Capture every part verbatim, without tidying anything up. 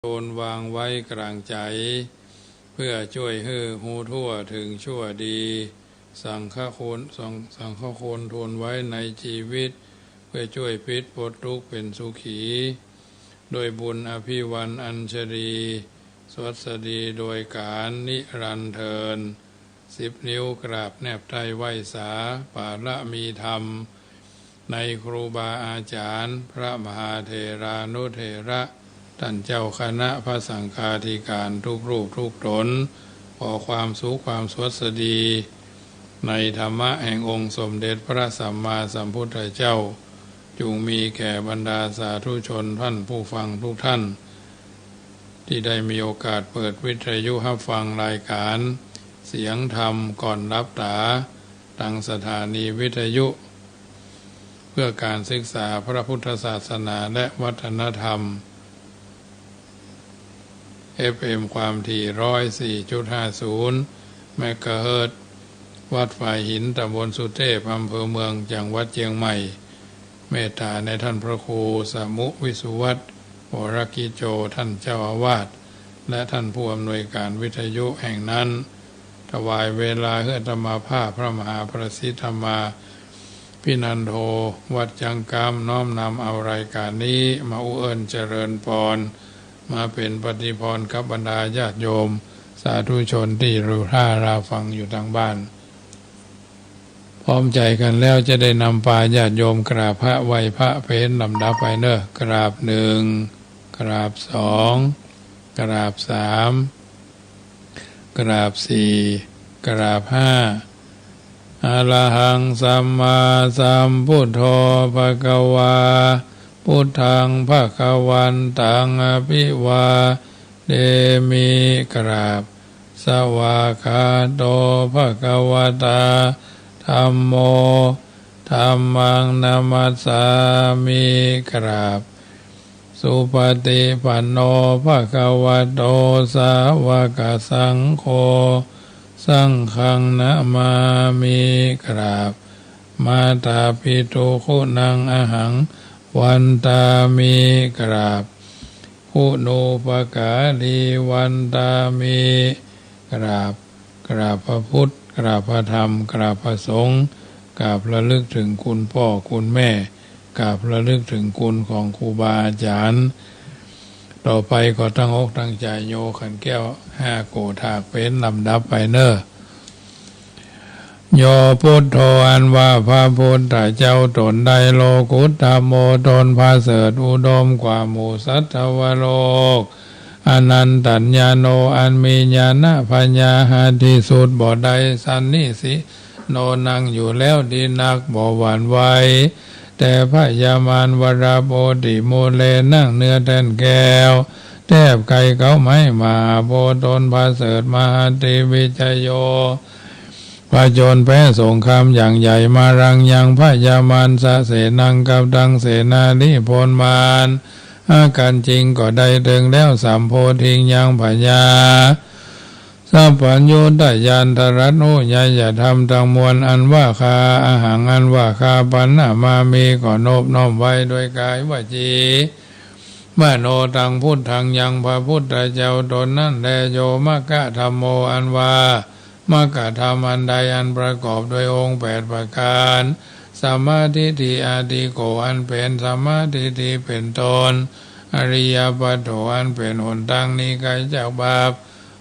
ตนวางไว้กลางใจ๋ เพื่อจ้วยหื้อฮู้ทั่วเถิงชั่วดี สังฆคุณ สัง สังฆคุณทูลไว้ในจีวิต เพื่อจ้วยปิดป๊นตุ๊กข์เป๋นสุขี ด้วยบุญอภิวรรณอัญชลี สวัสดีโดยก๋าลนิรันดร์เทอญ สิบนิ้วกราบแนบใต้ไหว้สา ปารมีธรรม ในครูบาอาจ๋ารย์ พระมหาเถรานุเถระ ต้านเจ้าคณะพระสังฆาธิก๋านทุกรูปทุกต๋น ขอความสุขความสวัสดี ในธรรมะแห่งองค์สมเด็จพระสัมมาสัมพุทธเจ้า จุ่งมีแก่บรรดาสาธุชนต้านผู้ฟังทุกท่าน ตี้ได้มีโอกาสเปิดวิทยุฮับฟังรายก๋านเสียงธรรมก่อนหลับต๋า ตางสถานีวิทยุเพื่อการศึกษาพระพุทธศาสนาและวัฒนธรรม เอฟเอ็ม ความถี่ ร้อยสี่จุดห้าศูนย์ เมกะเฮิรตซ์ วัดฝายหิน ต๋ำบลสุเทพ อำเภอเมือง จังหวัดเจียงใหม่ เมตต๋าในต้านพระครูสมุห์ วิสุวัฒน์ วรกิจโจ ต้านเจ้าอาวาส และต้านผู้อำนวยก๋านวิทยุแห่งนั้น ถวายเวลาหื้ออาตมาภาพ พระมหาประสิทธิ์ธรรมาภินันโท วัดจั๊งกล้ำ น้อมนำเอารายก๋านนี้มาอู้เอิ้นเจริญปอน มาเป๋นปฏิภรณ์กับบรรดาญาติโยมสาธุชนตี้อยู่ท่าราฟังอยู่ตางบ้าน พร้อมใจ๋กั๋นแล้วจะได้นำปาญาติโยมกราบพระไหว้พระเป๋นลำดับไปเนาะ กราบหนึ่ง กราบสอง กราบสาม กราบสี่ กราบห้า อะระหังสัมมาสัมพุทโธ ภะคะวา พุทธัง ภะคะวันตัง อะภิวาเทมิ กราบ สวากขาโต ภะคะวะตา ธัมโม ธัมมัง นะมัสสามิ กราบ สุปฏิปันโน ภะคะวะโต สาวกสังโฆ สังฆัง นะมามิ กราบ มาตาปิตุ คุณัง อะหัง วันตามิ กราบ คุณูปการี วันตามิ กราบ กราบพระพุทธ กราบพระธรรม กราบพระสงฆ์ กราบระลึกเถิงคุณป้อคุณแม่ กราบระลึกเถิงคุณของครูบาอาจ๋ารย์ ต่อไปก็ตั้งอกตั้งใจ๋โยขันแก้วห้าโกฏฐากเป๋นลำดับไปเนาะ โย พุทโธ อันว่าพระพุทธเจ้าต๋นใด โลกุตตะโม ต๋นประเสริฐอุดมกว่าหมู่สัตว์ทวโลก อนันตัญญาโณ อันมีญาณปัญญาหาที่สุดบ่ได้ สันนิสิโณ นั่งอยู่แล้วดีนัก บ่หวั่นไหว แต่พญามาร วรโพธิมูเล นั่งเนื้อแท่นแก้ว แทบใก้เขาไม้มหาโพธิ์ ต๋นประเสริฐมหัตติวิจโย ผจญแพ้สงครามอย่างใหญ่ มารัง ยังพญามาร สะเสนัง กับตังเสนาธิพลมาร หากั๋นจิงก็ได้เถิงแล้ว สัมโพธิง ยังพญาสัพพัญญุตญาณ ตรัสฮู้ไยยธรรมตังมวล อันว่าข้า อะหัง อันว่าข้า ปัณณมามิ ก็นบน้อมไว้ด้วยกายวจีมโนตัง พุทธัง ยังพระพุทธเจ้าต๋นนั้นแล โย มัคคะธัมโม อันว่ามรรคธรรมอันใด อันประกอบด้วยองค์แปดประก๋าน สัมมาทิฏฐิ อาทิโก อันเป๋นสัมมาทิฏฐิเป๋นต้น อริยปัตโถ อันเป๋นหนตางหนีไก๋จากบาป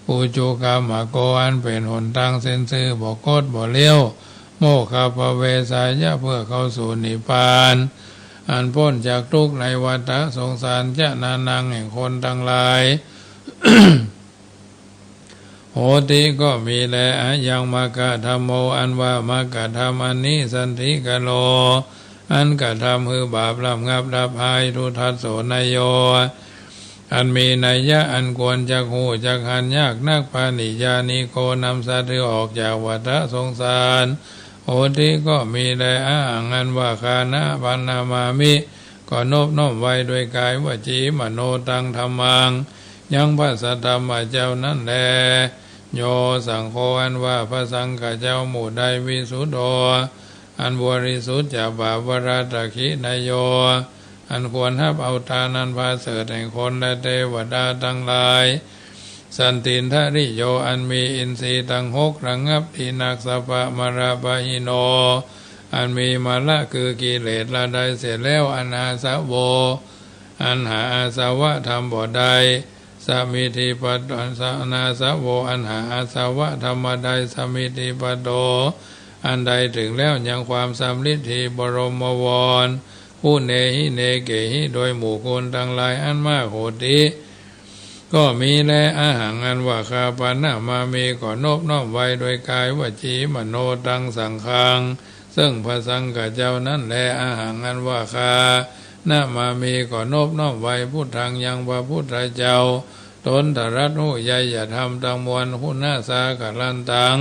อุจุกัมมโก อันเป๋นหนตางเส้นซื่อ บ่คดบ่เลี้ยว โมคคัพพะเวสายะ เพื่อเข้าสู่นิพพาน อันป๊นจากทุกข์ในวัฏฏะสงสาร จนานัง แห่งคนตังหลาย โหติ ก็มีแล อะยัง มัคคะธัมโม อันว่ามรรคธรรมอันนี้ สันติกโร อันกระทำหื้อบาประงับดับหาย ทุทัสโส นโย อันมีนัยยะอันควรจักฮู้จักหัน ยากนัก ปะหิญญาณิโก นำสัตว์หื้อออกจากวัฏฏะสงสาร โหติ ก็มีแล อะหัง อันว่าข้า นะ ปัณณมามิ ก็นบน้อมไว้ด้วยกายวจีมโนตังธัมมัง ยังพระสัทธรรมเจ้านั้นแล โย สังโฆ อันว่าพระสังฆเจ้าหมู่ใด วิสุทโธ อันบริสุทธิ์จากบาป วรัตถิ นโย อันควรฮับเอาตานอันประเสริฐแห่งคนและเตวดาตังหลาย สันตินทริโย อันมีอินทรีย์ตังหกระงับดีนัก สัพพะมลปะหิโน อันมีมลคือกิเลสละได้เสียแล้ว อนาสโว อันหาอาสวะธรรมบ่ได้ สมิทธิปะโต อนาสโว อันหาอาสวะธรรมได้ สมิทธิปะโต อันได้ถึงแล้วยังความสำริดที่บรมวร ปุเณหิเนเกหิ โดยหมู่คนตังหลายอันมาก โหติ ก็มีแล อะหัง อันว่าข้า ปะนะมามิ ก็นบน้อมไหว้ โดยกายวจีมโนตัง สังฆัง ซึ่งพระสังฆเจ้านั้นแล อะหัง อันว่าข้า นะมามิ ก็นบน้อมไหว้ พุทธัง ยังพระพุทธเจ้า ตนตรัสฮู้ไยยธรรมตังมวล ปุณณสาครันตัง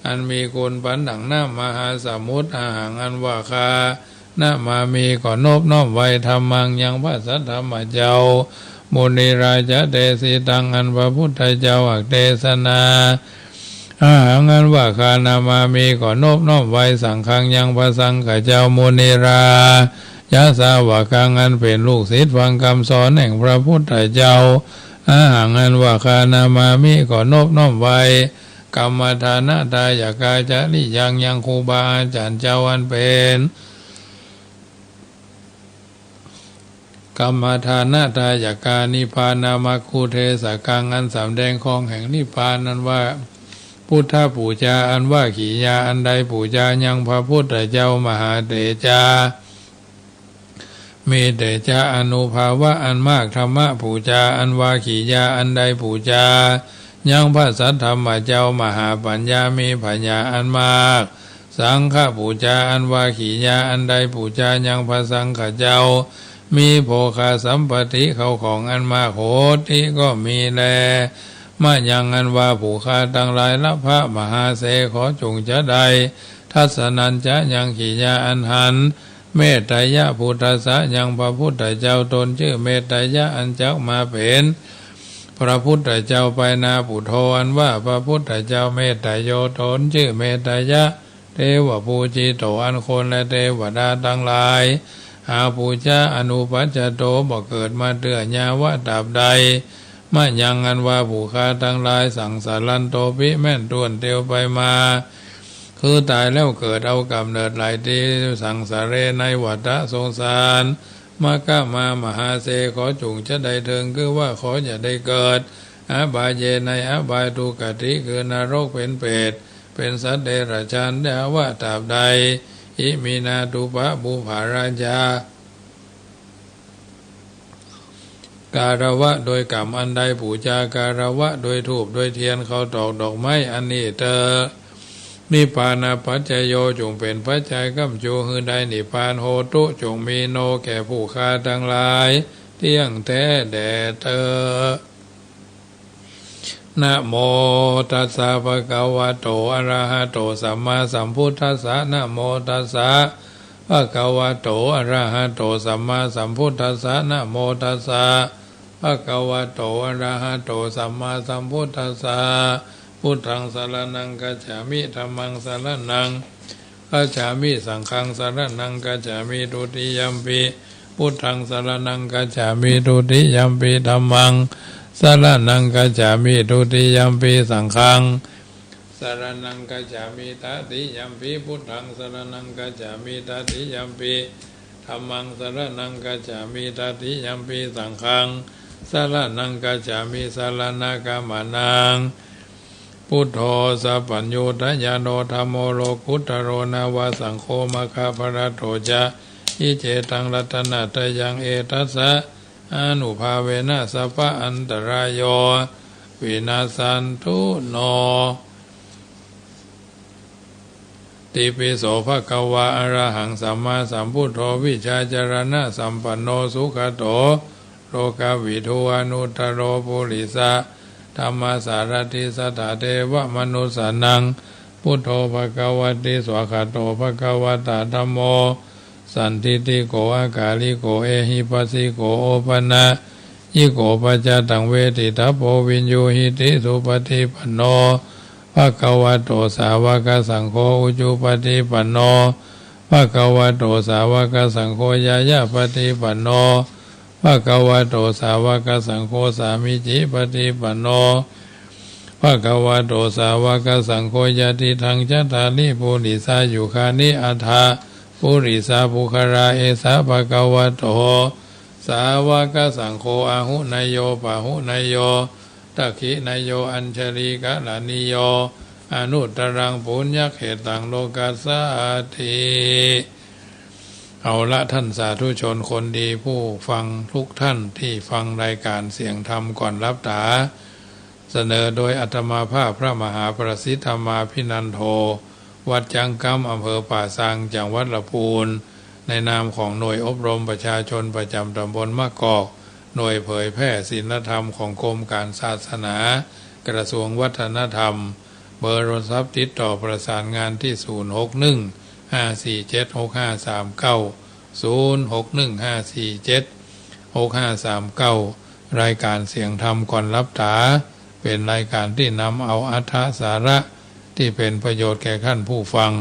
อันมีกุณปันดั่งน้ำมหาสมุทร อะหัง อันว่าข้า นะมามิ ก็นบน้อมไหว้ ธัมมัง ยังพระสัทธรรมเจ้า มุนิราชเตสิตัง อันพระพุทธเจ้าอักเตสนา อะหัง อันว่าข้า นะมามิ ก็นบน้อมไหว้ สังฆัง ยังพระสังฆเจ้า มุนิราชสาวกัง อันเป๋นลูกศิษย์ฟังกำสอนแห่งพระพุทธเจ้า อะหัง อันว่าข้า นะมามิ ก็นบน้อมไหว้ กัมมฏฐานะทายกา จริยัง ยังครูบาอาจ๋ารย์เจ้าอันเป๋น กัมมฏฐานะทายกา นิพพานมักคุเทสกัง อันสำแดงข้องแห่งนิพพาน อันว่าพุทธปู๋จา อันว่ากิริยาอันใดปู๋จายังพระพุทธเจ้า มหาเตจา มีเตจะอานุภาวะอันมาก ธัมมปู๋จา อันว่ากิริยาอันใดปู๋จายังพระสัทธรรมเจ้า มหาปัญญา มีปัญญาอันมาก สังฆปู๋จา อันว่ากิริยาอันใดปู๋จายังพระสังฆเจ้า มีโภคสัมปติ เข้าของอันมาก โหติ ก็มีแล มะยัง อันว่าผู้ข้าตังหลาย ละภะมหาเส ขอจุ่งจะได้ ทัสสนัญจะ ยังกิริยาอันหัน เมตตยะพุทธัสสะ ยังพระพุทธเจ้า ตนจื้อเมตตยะ อันจักมาเป๋นพระพุทธเจ้าไปหน้า ปุโธ อันว่าพระพุทธเจ้า เมตตโย ตนจื้อเมตตยะ เตวะปูจิโต อันคนและเตวดาตังหลายหาปู๋จา อนุปัจจโต บ่เกิดมาเตื้อ ยาวะ ตราบใด มะยัง อันว่าผู้ข้าตังหลาย สังสารันโตปิ แม่นต้วนเตียวไปมา คือต๋ายแล้วเกิด เอาก๋ำเนิดหลายตี้ สังสาเร ในวัฏสงสาร มะกะมา มหาเส ขอจุ่งจะได้เถิง คือว่าขออย่าได้เกิด อบายเย ในอบาย ทุกขติ คือนรก เป๋นเปรต เป๋นสัตว์เดรัจฉาน ยาวะ ตราบใด อิมินา ตุปะปุปปาราชา การวะ โดยก๋ำอันใดปู๋จา การวะ โดยธูป โดยเตียน ข้าวตอก ดอกไม้ อันนี้เต๊อะ นิพพานะปัจจโย จุ่งเป๋นปัจจัย ก๋ำจู หื้อได้นิพพาน โหตุ จุ่งมี โน แก่ผู้ข้าตังหลาย เตี้ยงแต๊แด่เต๊อะ นะโมตัสสะ ภะคะวะโต อะระหะโต สัมมาสัมพุทธัสสะ นะโมตัสสะ ภะคะวะโต อะระหะโต สัมมาสัมพุทธัสสะ นะโมตัสสะ ภะคะวะโต อะระหะโต สัมมาสัมพุทธัสสะ พุทธัง สรณัง คัจฉามิ ธัมมัง สรณัง คัจฉามิ สังฆัง สรณัง คัจฉามิ ทุติยัมปิ พุทธัง สรณัง คัจฉามิ ทุติยัมปิ ธัมมัง สรณัง คัจฉามิ ทุติยัมปิ สังฆัง สรณัง คัจฉามิ ตติยัมปิ พุทธัง สรณัง คัจฉามิ ตติยัมปิ ธัมมัง สรณัง คัจฉามิ ตติยัมปิ สังฆัง สรณัง คัจฉามิ สรณะกะมะนัง พุทโธ สัพพัญญูตะญาโณ ธัมโม โลกุตโต นาวา สังโฆ มัคคะพะละโต จะ ยิเจตัง รัตนะตะยัง เอตัสสะ อานุภาเวนะ สัพพะอันตะราโย วินัสสันตุ โน ติปิโส ภะคะวา อะระหัง สัมมาสัมพุทโธ วิชชาจารณะสัมปันโน สุขโต โลกวิทู อนุตตโร ปุริสะธัมมสารถิ สัตถะเทวะมนุสสานัง พุทโธ ภะคะวะติ สวากขาโต ภะคะวะตะ ธัมโม สันทิฏฐิโก อะกาลิโก เอหิปัสสิโก โอปะนะยิโก ปัจจตัง เวทิตัพโพ วิญญูหิติ สุปะฏิปันโน ภะคะวะโต สาวะกะสังโฆ อุจุปะฏิปันโน ภะคะวะโต สาวกสังโฆ ญาญาปะติปันโน ภะคะวะโต สาวกสังโฆ สามีจิปะติปันโน ภะคะวะโต สาวกสังโฆ ยะติฏฐัง จัตตาริ ปุริสายุคานิ อัฏฐะ ปุริสาปุคคลา เอสะ ภะคะวะโต สาวกสังโฆ อาหุเนยโย ปาหุเนยโย ทักขิเนยโย อัญชลีกะระณีโย อนุตตรัง ปุญญะเขตตัง โลกัสสาติ เอาละ ท่านสาธุชนคนดีผู้ฟังทุกท่านตี้ฟังรายก๋านเสียงธรรมก่อนหลับต๋า เสนอโดยอาตมาภาพพระมหาประสิทธิ์ธรรมาภินันโท วัดจ๊างกำ อำเภอป่าซาง จังหวัดละปูน ในนามของหน่วยอบรมประชาชนประจ๋ำต๋ำบลมะกอก หน่วยเผยแพร่ศีลธรรมของกรมก๋านศาสนา กระทรวงวัฒนธรรม เบอร์โทรศัพท์ติดต่อประสานงานตี้ ศูนย์ หก หนึ่ง ห้า สี่ เจ็ด หก ห้า สาม เก้า ศูนย์ หก หนึ่ง ห้า สี่ เจ็ด หก ห้า สาม เก้า รายก๋านเสียงธรรมก่อนหลับต๋า เป๋นรายก๋านตี้นำเอาอรรถสาระตี้เป๋นประโยชน์แก่ท่านผู้ฟัง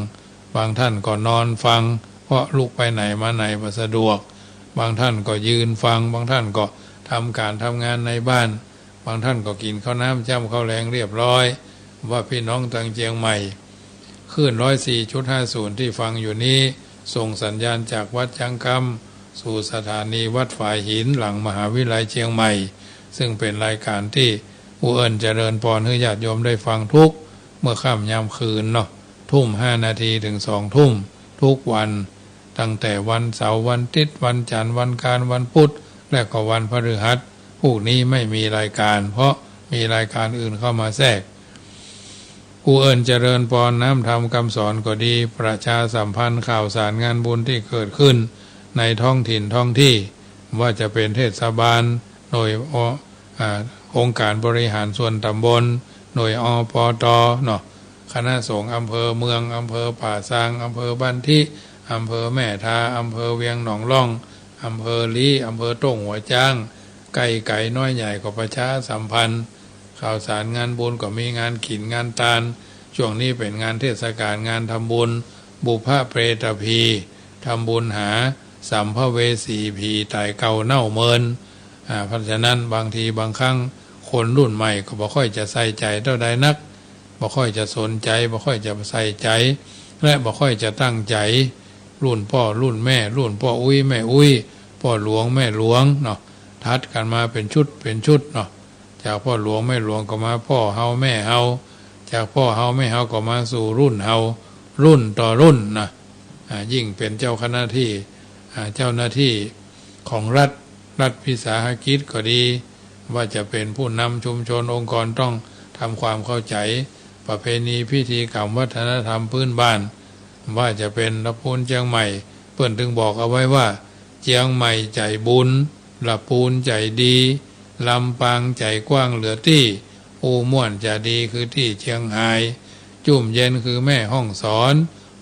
บางท่านก็นอนฟัง เพราะลุกไปไหนมาไหนบ่สะดวก บางท่านก็ยืนฟัง บางท่านก็ทำก๋านทำงานในบ้าน บางท่านก็กิ๋นข้าวน้ำจ้ำข้าวแลงเรียบร้อย ว่าพี่น้องตางเจียงใหม่ คลื่น ร้อยสี่จุดห้าศูนย์ ตี้ฟังอยู่นี้ ส่งสัญญาณจากวัดจ๊างกำ สู่สถานีวัดฝายหิน หลังมหาวิทยาลัยเจียงใหม่ ซึ่งเป๋นรายก๋านตี้ อูเอิ้นเจริญปอน หื้อญาติโยมได้ฟังทุกเมื่อค่ำยามคืนเนาะ ทุ่มห้านาทีเถิงสองทุ่ม ทุกวัน ตั้งแต่วันเสาร์ วันอาทิตย์ วันจันทร์ วันอังคาร วันพุธ และก็วันพฤหัส พวกนี้ไม่มีรายก๋าน เพราะมีรายก๋านอื่นเข้ามาแทรก กูเอิ้นเจริญปอนน้ำธรรมกำสอนก็ดี ประชาสัมพันธ์ข่าวสารงานบุญตี้เกิดขึ้นในท้องถิ่นท้องตี้ ว่าจะเป๋นเทศบาล หน่วยอ- อ่า องค์การบริหารส่วนตำบล หน่วย อปต เนาะ คณะสงฆ์อำเภอเมือง อำเภอป่าซาง อำเภอบ้านทิ อำเภอแม่ทา อำเภอเวียงหนองล่อง อำเภอลี้ อำเภอต้งหัวจ๊าง ใก้ไก๋น้อยใหญ่ก็ประชาสัมพันธ์ ข่าวสารงานบุญก็มีงานกิ๋นงานตาน ช่วงนี้เป๋นงานเทศกาลงานทำบุญ บุพเพตพี ทำบุญหาสัมภเวสีผีต๋ายเก่าเน่าเมิน อ่า เพราะฉะนั้นบางทีบางครั้งคนรุ่นใหม่ก็บ่ค่อยจะใส่ใจ๋เต้าใดนัก บ่ค่อยจะสนใจ๋ บ่ค่อยจะใส่ใจ๋ และบ่ค่อยจะตั้งใจ๋ รุ่นป้อรุ่นแม่ รุ่นป้ออุ๊ยแม่อุ๊ย ป้อหลวงแม่หลวงเนาะ ถัดกั๋นมาเป๋นชุดเป๋นชุดเนาะ จากป้อหลวงแม่หลวงก็มาป้อเฮาแม่เฮา จากป้อเฮาแม่เฮาก็มาสู่รุ่นเฮา รุ่นต่อรุ่นนะ อ่า ยิ่งเป๋นเจ้าคณะตี้ อ่า เจ้าหน้าตี้ของรัฐ รัฐวิสาหกิจก็ดี ว่าจะเป๋นผู้นำชุมชนองค์กรต้องทำความเข้าใจ๋ ประเพณีพิธีกรรมวัฒนธรรมพื้นบ้าน ว่าจะเป๋นละปูนเจียงใหม่ เปิ้นตึงบอกเอาไว้ว่า เจียงใหม่ใจ๋บุญ ละปูนใจ๋ดี ลำปางใจ๋กว้างเหลือตี้ อู้ม่วนจะดีคือตี้เจียงฮาย จุ่มเย็นคือแม่ฮ่องสอน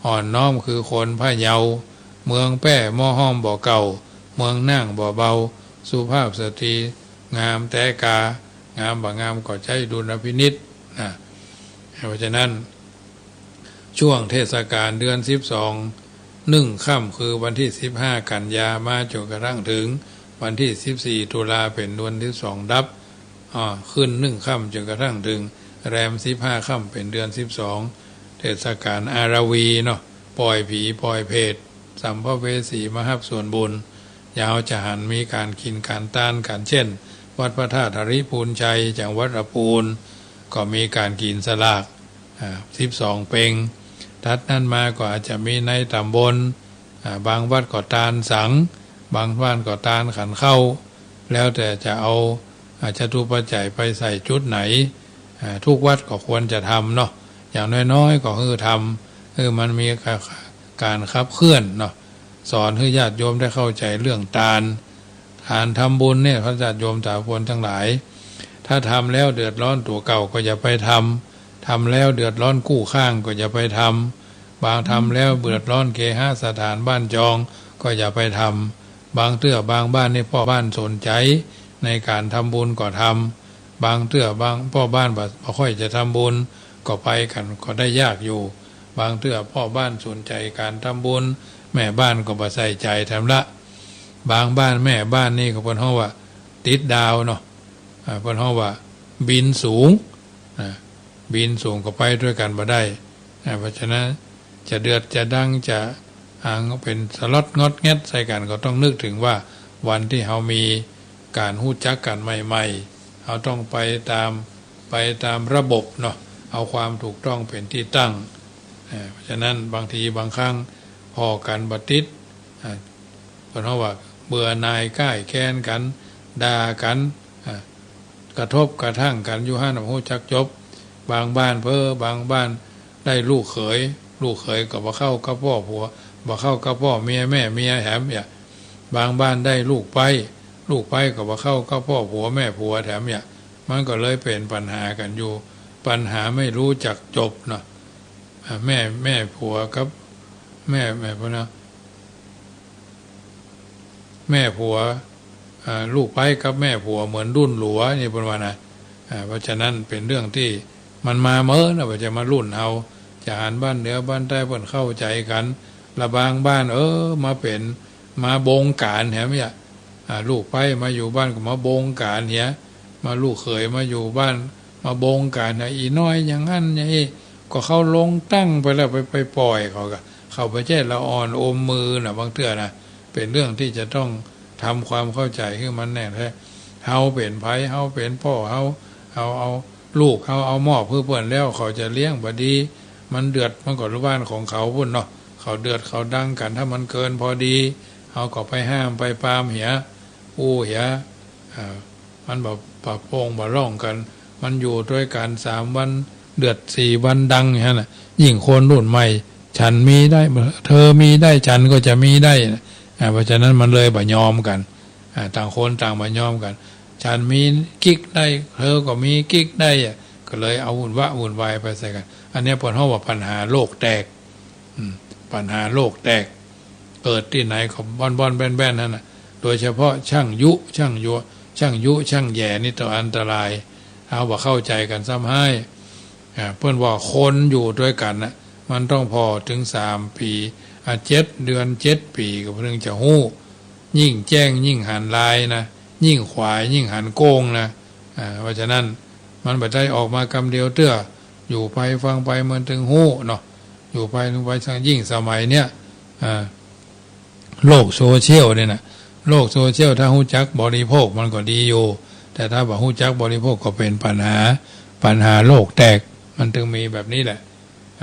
อ่อนน้อมคือคนพะเยา เมืองแป้หม้อห้อมบ่เก่า เมืองน่างบ่เบา สุภาพสตรีงามแต๊กา งามบ่งามก็ใจ๊ดุลพินิจนะ เพราะฉะนั้น ช่วงเทศกาลเดือนสิบสอง นึ่งค่ำคือวันตี้สิบห้ากันยามาจ๋นกระทั่งเถิงวันตี้สิบสี่ตุลาเป๋นเดือนสิบสองดับ อ่า ขึ้นนึ่งค่ำจ๋นกระทั่งเถิงแรมสิบห้าค่ำเป๋นเดือนสิบสอง เทศกาลอาราวีเนาะ ป่อยผีป่อยเปรต สัมภเวสีมาฮับส่วนบุญ ยาวจะหันมีก๋านกิ๋นก๋านตานกั๋น เจ้น วัดพระธาตุหริภุญชัย จังหวัดละปูน ก็มีก๋านกิ๋นสลาก อ่า สิบสองเป็ง ถัดนั้นมาก็อาจจะมีในตำบล อ่า บางวัดก็ตานสัง บางบ้านก็ตานขันข้าว แล้วแต่จะเอา อ่า จตุปัจจัยไปใส่จุดไหน อ่า ทุกวัดก็ควรจะทำเนาะ อย่างน้อยๆ ก็หื้อทำ หื้อมันมีกะ- ก๋านขับเคลื่อนเนาะ สอนหื้อญาติโยมได้เข้าใจ๋เรื่องตาน ก๋านทำบุญเนี่ย พระญาติโยมสาธุชนตังหลาย ถ้าทำแล้วเดือดร้อนตั๋วเก่าก็อย่าไปทำ ทำแล้วเดือดร้อนกู้ข้างก็อย่าไปทำ บางทำแล้วเดือดร้อนเคหสถานบ้านจองก็อย่าไปทำ บางเตื้อบางบ้านนี่ป้อบ้านสนใจ๋ในก๋านทำบุญก็ทำ บางเตื้อบางป้อบ้านบ่- บ่ค่อยจะทำบุญ ก็ไปกั๋นก็ได้ยากอยู่ บางเตื้อป้อบ้านสนใจ๋ก๋านทำบุญ แม่บ้านก็บ่ใส่ใจ๋แถมละ บางบ้านแม่บ้านนี่ก็เปิ้นฮ้องว่าติดดาวเนาะ อ่า เปิ้นฮ้องว่าบินสูง อ่า บินสูงก็ไปตวยกั๋นบ่ได้ อ่า เพราะฉะนั้นจะเดือดจะดังจะอังเป๋นสลดงอดแงดใส่กั๋น ก็ต้องนึกเถิงว่าวันตี้เฮามีก๋านฮู้จักกั๋นใหม่ๆ เฮาต้องไปต๋าม ไปต๋ามระบบเนาะ เอาความถูกต้องเป๋นตี้ตั้ง อ่า เพราะฉะนั้นบางทีบางครั้งผ่อกั๋นบ่ติด อ่า เปิ้นฮ้องว่าเบื่อหน่ายคลายแคลนกั๋น ด่ากั๋น อ่า กระทบกระทั่งกั๋นอยู่หั้น บ่ฮู้จักจบ บางบ้านเผลอ บางบ้านได้ลูกเขย ลูกเขยก็บ่เข้ากับป้อผัว บ่เข้ากับป้อเมีย แม่เมียแถมเยียะ บางบ้านได้ลูกใป๊ ลูกใป๊ก็บ่เข้ากับป้อผัวแม่ผัวแถมเยียะ มันก็เลยเป๋นปัญหากั๋นอยู่ ปัญหาไม่รู้จักจบเนาะ อ่า แม่ แม่ผัวกับ แม่ แม่ผัวนะ แม่ผัว อ่า ลูกใป๊กับแม่ผัวเหมือนดุ้นหลัว นี่เปิ้นว่านะ อ่า เพราะฉะนั้นเป๋นเรื่องตี้มันมาเมินนะ บ่ใจ้มารุ่นเฮา จะหันบ้านเหนือบ้านใต้เปิ้นเข้าใจ๋กั๋น ละบางบ้าน เออ มาเป๋น มาบงก๋านแถมเยียะ อ่า ลูกใป๊มาอยู่บ้านก็มาบงก๋านเหีย มาลูกเขยมาอยู่บ้าน มาบงก๋านเหีย อี่น้อยอย่างนั้นอย่างอี้ ก็เขาลงตั้งไปแล้ว ไป ไปป่อยเขาก่ะ เขาบ่ใจ้ละอ่อนอมมือนะ บางเตื้อนะ เป๋นเรื่องตี้จะต้องทำความเข้าใจ๋หื้อมันแน่นแท้ เฮาเป๋นใผ เฮาเป๋นป้อ เฮา เอา เอาลูกเฮาเอามอบหื้อเปิ้นแล้ว เขาจะเลี้ยงบ่ดี มันเดือดมันก็บ้านของเขาปู้นเนาะ เขาเดือดเขาดังกั๋น ถ้ามันเกินพอดี เฮาก็ไปห้ามไปปรามเหีย อู้เหีย อ่า มันบ่ปะโป้งบ่ล่องกั๋น มันอยู่ตวยกั๋นสามวันเดือด สี่วันดังอย่างนั้นน่ะ ยิ่งคนรุ่นใหม่ ฉันมีได้ เธอมีได้ ฉันก็จะมีได้นะ อ่า เพราะฉะนั้นมันเลยบ่ยอมกั๋น อ่า ต่างคนต่างบ่ยอมกั๋น ฉันมีกิ๊กได้ เธอก็มีกิ๊กได้อะ ก็เลยเอาวุ่นวะวุ่นวายไปใส่กั๋น อันเนี้ยเปิ้นฮ้องว่าปัญหาโลกแตก อืม ปัญหาโลกแตก เกิดตี้ไหนก็บ่อนๆ แบ้นๆ หั้นน่ะ โดยเฉพาะช่างยุ ช่างยัว ช่างยุ ช่างแหย่นี่ตั๋วอันตราย เฮาบ่เข้าใจ๋กั๋นซ้ำฮ้าย อ่า เปิ้นว่าคนอยู่ตวยกั๋นน่ะ มันต้องผ่อเถิงสามปี๋ อ่า เจ็ดเดือน เจ็ดปี๋ ก็เถิงจะฮู้ ยิ่งแจ้งยิ่งหันลายนะ ยิ่งขวายยิ่งหันโก้งนะ อ่า เพราะฉะนั้นมันบ่ใจ้ออกมากำเดียวเตื้อ อยู่ไปฟังไปมันเถิงฮู้เนาะ อยู่ไปฟังไป ยิ่งสมัยเนี้ย อ่า โลกโซเชียลเนี่ยนะ โลกโซเชียลถ้าฮู้จักบริโภคมันก็ดีอยู่ แต่ถ้าบ่ฮู้จักบริโภคก็เป๋นปัญหา ปัญหาโลกแตก มันเถิงมีแบบนี้แหละ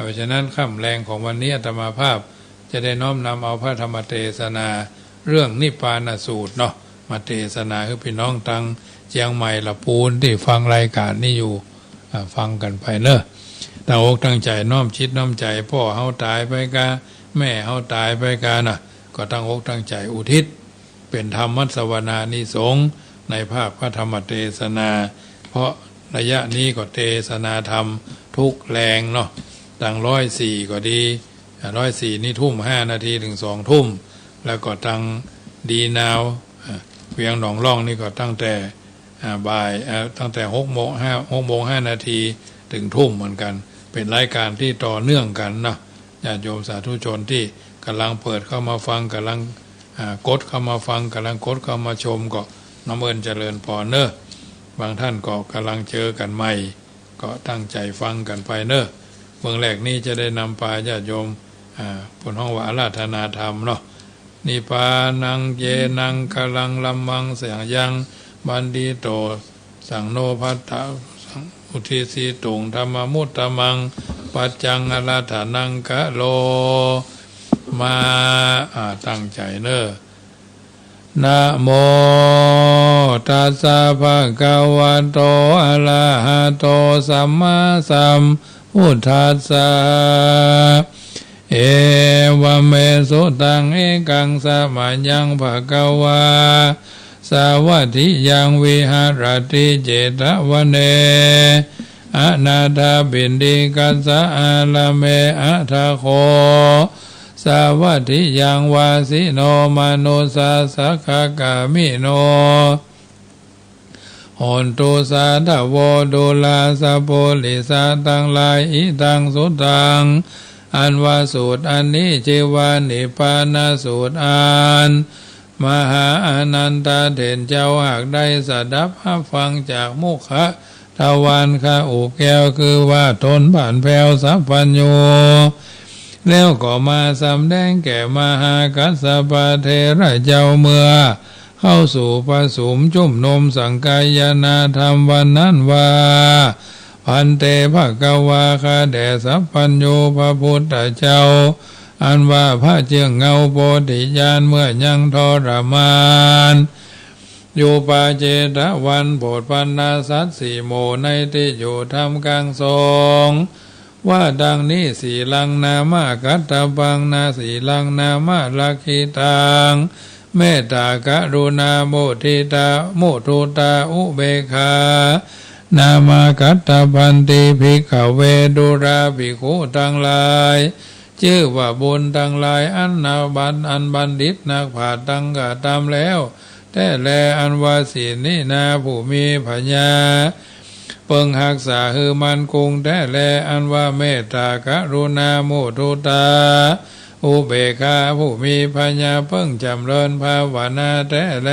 เพราะฉะนั้นค่ำแลงของวันนี้อาตมาภาพจะได้น้อมนำเอาพระธรรมเตสนาเรื่องนิพพานสูตรเนาะ มาเตสนาหื้อปี้น้องตังเจียงใหม่ละปูนตี้ฟังรายก๋านนี้อยู่ อ่า ฟังกั๋นไปเนาะ ตั้งอกตั้งใจ๋น้อมจิตน้อมใจ๋ ป้อเฮาต๋ายไปกา แม่เฮาต๋ายไปกาน่ะ ก็ตั้งอกตั้งใจ๋อุทิศ เป๋นธรรมสวนานิสงส์ในภาคพระธรรมเตสนา เพราะระยะนี้ก็เตสนาธรรมทุกแลงเนาะ ตังร้อยสี่ก็ดี อ่า ร้อยสี่นี่ทุ่มห้านาทีเถิงสองทุ่ม แล้วก็ตังดีนาว อ่า เวียงหนองล่องนี่ก็ตั้งแต่ อ่า บ่าย อ่า ตั้งแต่หกโมง ห้า หกโมงห้านาทีเถิงทุ่มเหมือนกั๋น เป๋นรายก๋านตี้ต่อเนื่องกั๋นเนาะ ญาติโยมสาธุชนตี้ก่ำลังเปิดเข้ามาฟัง ก่ำลัง อ่า กดเข้ามาฟัง ก่ำลังกดเข้ามาชม ก็น้อมเอิ้นเจริญปอนเนาะ บางท่านก็ก่ำลังเจอกั๋นใหม่ ก็ตั้งใจ๋ฟังกั๋นไปเนาะ เบื้องแรกนี้จะได้นำปาญาติโยม อ่า เปิ้นฮ้องว่าอาราธนาธรรมเนาะ นิพพานังเยนะกะลัง ธัมมัง สะยัง บัณฑิโต สังโน ภัตตะ สัง อุทิสิตุง ธัมมานุตตะมัง ปัจจัง อาราธนะกะโรมา อ่า ตั้งใจ๋เนาะ นะโม ตัสสะ ภะคะวะโต อะระหะโต สัมมาสัมพุทธัสสะ เอวะเม สุตัง เอกัง สะมะยัง ภะคะวา สาวัตถิยัง วิหะระติ เจตะวะเน อะนาถะปิณฑิกัสสะ อารามเม อะถะโข สาวัตถิยัง วาสิโน มานุสสะ สักขะกามิโน โหนตุ สาธะโว ดูราสะปุริสะตังหลาย อิทัง สุตัง อันว่าสูตรอันนี้จื้อว่านิพพานสูตร อันมหาอานันทเถรเจ้าหากได้สดับฮับฟังจากมุขทวารข้าอุบแก้ว คือว่าต๋นบ้านแผ้วสัพพัญญู แล้วก็มาสำแดงแก่มหากัสสปะเถระเจ้า เมื่อเข้าสู่ประสุมจุมนุมสังคายนาธรรมวันนั้นว่า ภันเต ภควา ข้าแด่สัพพัญญูพระพุทธเจ้า อันว่าพระเจื้องเงาโพธิญาณ เมื่อยังทรมานอยู่ป่าเจตวัน โผดบรรดาสัตว์สี่หมู่ในตี้อยู่ท่ามกลางสงฆ์ ว่าดังนี้ สีลังนามะกัตถปัง นา สีลังนามะลักขิตัง เมตตากรุณามุทิตา มุทุตาอุเบกขา นามะกัตถปันติ ภิกขเว ดูราภิกขุตังหลาย จื้อว่าบุญตังหลายอันนักบัณ อันบัณฑิตนักปราชญ์ตังกระตำแล้วแต๊แล อันว่าศีลนี้นาผู้มีผญาเปิ้งฮักษาหื้อมั่นคงแต๊แล อันว่าเมตตากรุณามุทุตาอุเบกขาผู้มีผญาเปิ้งจ๋ำเริญภาวนาแต๊แล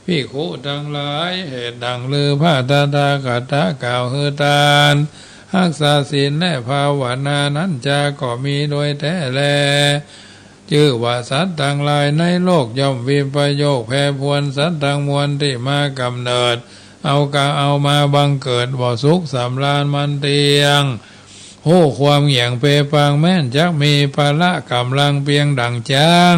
ภิกขุตังหลาย เหตุดังลือพระตถาคตะกล่าวหื้อต้านฮักษาศีลและภาวนานั้นจาก็มีโดยแต๊แล จื้อว่าสัตว์ตังหลายในโลกย่อมวิปโยคแปรปรวน สัตว์ตังมวลตี้มากำเนิด เอากา เอามาบังเกิดบ่สุขสำราญมันเตี้ยง ฮู้ความแหย่งเปปางแม้นจักมีพละก๋ำลังเปียงดั่งจ๊าง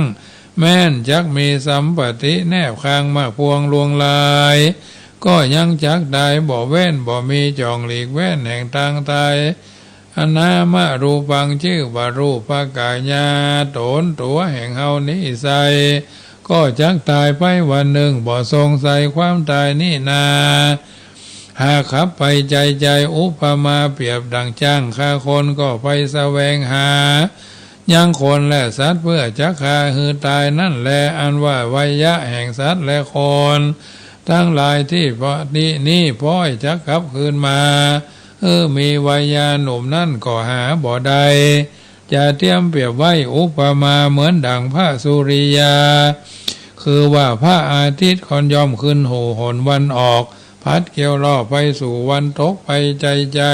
แม้นจักมีสัมปติแนบคางมากพวงลวงลาย ก็ยังจักต๋ายบ่แว้น บ่มีจ่องหลีกแว้นแห่งตางต๋าย อนามะรูปัง จื้อว่ารูปกายาต๋นตั๋วแห่งเฮานี้ไส้ ก็จักต๋ายไปวันนึ่ง บ่สงสัยความต๋ายนี้นา หากขับไปใจ๋ใจ๋ อุปมาเปรียบดั่งจ๊างฆ่าคนก็ไปแสวงหายังคนและสัตว์เปื้อจักฆ่าหื้อต๋ายนั้นแล อันว่าวัยยะแห่งสัตว์และคนตังหลายตี้ปะ ตี้นี้ป๊อยจักกลับคืนมา เออ มีวัยยาหนุ่มนั้นก็หาบ่ได้ จะเตียมเปรียบไว้อุปมาเหมือนดั่งพระสุริยา คือว่าพระอาทิตย์ก็ย่อมขึ้นสู่หนวันออก พัดเกี่ยวล่อไปสู่วันตกไปใจ๋ใจ๋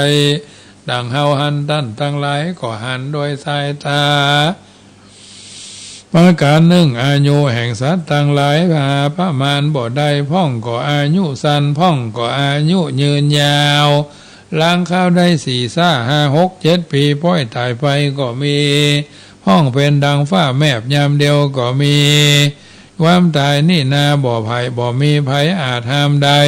ดั่งเฮาหัน ต้านตังหลายก็หันโดยสายต๋า ประก๋านนึ่ง อายุแห่งสัตว์ตังหลายหาประมาณบ่ได้ พ่องก็อายุสั้น พ่องก็อายุยืนยาว ลางคราวได้สี่ซ้าห้าหกเจ็ดปี๋ ป๊อยต๋ายไปก็มี พ่องเป๋นดั่งฟ้าแมบยามเดียวก็มี ความต๋ายนี้นาบ่ใผ บ่มีใผอาจห้ามได้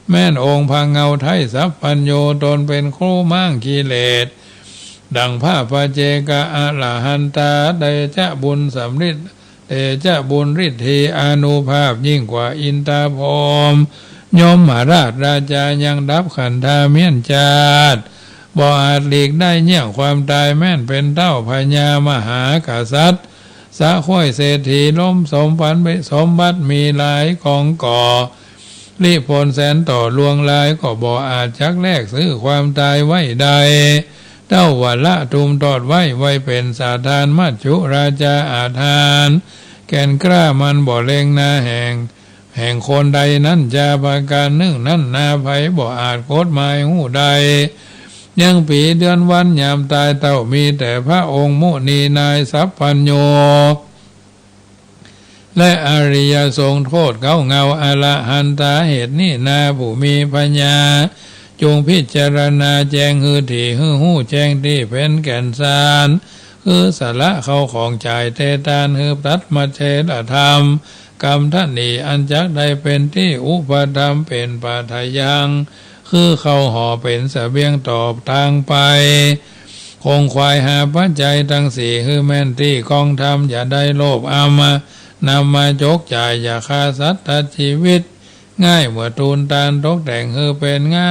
แม้นองค์พระเงาไท้สัพพัญญู ต๋นเป๋นครูม้างกิเลส ดั่งพระปัจเจกะอรหันตา เตจะบุญสำริด เตจะบุญฤทธีอานุภาพยิ่งกว่าอินทาพรหม ยมราชราชายังดับขันธาเมี้ยนจาติ บ่อาจหลีกได้เยียะความต๋าย แม้นเป๋นเต้าพญามหากษัตริย์ สะข้วยเศรษฐี ล้นสมบัติ สมบัติมีหลายก๋องก่อ ริพลแสนต่อลวงหลาย ก็บ่อาจจักแลกซื้อความต๋ายไว้ได้ เต้าว่าละตุ้มตอดไว้ ไว้เป๋นสาทาน มัจจุราชาอาจหาญ แก่นกล้ามันบ่เล็งนาแห่ง แห่งคนใดนั้นจา ประก๋านนึ่งนั้นนา ใผบ่อาจกฎหมายฮู้ได้ ยังปี๋เดือนวันยามต๋าย เต้ามีแต่พระองค์มุนีนายสัพพัญญู และอริยสงฆ์โคตรเก๊าเงาอรหันตา เหตุนี้นาผู้มีผญา จุ่งพิจารณาแจ้งหื้อถี่ หื้อฮู้แจ้งตี้เป๋นแก่นสาร คือสละเข้าของจ่ายเตตาน หื้อตัดมัชเชทธรรม กำทะหนี่อันจักได้เป๋นตี้อุปธรรม เป๋นปาทะยัง คือเข้าห่อเป๋นเสบียงต่อตางไป คงขวายหาปัจจัยตังสี่ หื้อแม่นตี้กองธรรม อย่าได้โลภเอามา นำมาจกจ่าย อย่าฆ่าสัตว์ตัดจีวิต ง่ายเมื่อตูนตาน ตกแต่งหื้อเป๋นงา